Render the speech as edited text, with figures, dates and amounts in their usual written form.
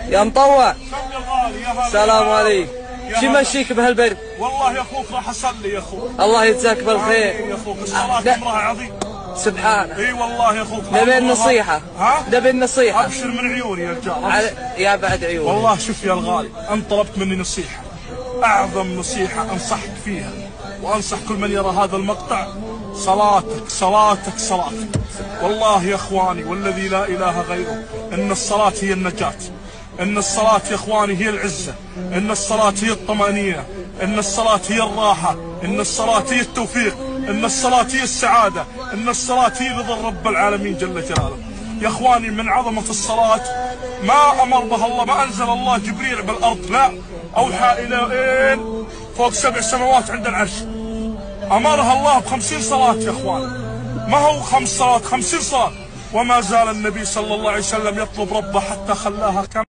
يا مطوع. سم يا غالي، يا هلا. السلام عليكم. يا شو هلا. مشيك بهالبرد؟ والله يا اخوك راح اصلي يا اخوك. الله يجزاك بالخير. آمين يا اخوك، الصلاة لا. امرها عظيم. سبحانه. اي والله يا اخوك. نبي أمرها- النصيحة. ها؟ نبي النصيحة. ابشر من عيوني يا رجال. يا بعد عيوني. والله شوف يا الغالي، انت طلبت مني نصيحة، اعظم نصيحة انصحك فيها وانصح كل من يرى هذا المقطع: صلاتك صلاتك صلاتك. والله يا اخواني والذي لا اله غيره ان الصلاة هي النجاة، ان الصلاة يا اخواني هي العزة، ان الصلاة هي الطمأنينة، ان الصلاة هي الراحة، ان الصلاة هي التوفيق، ان الصلاة هي السعادة، ان الصلاة هي رضا رب العالمين جل جلاله. يا اخواني من عظمة الصلاة ما امر بها الله، ما انزل الله جبريل بالارض، لا، اوحى الى اين؟ فوق 7 سماوات عند العرش. امرها الله ب50 صلاة يا اخوان، ما هو 5 صلوات، 50 صلاة. وما زال النبي صلى الله عليه وسلم يطلب ربه حتى خلاها كم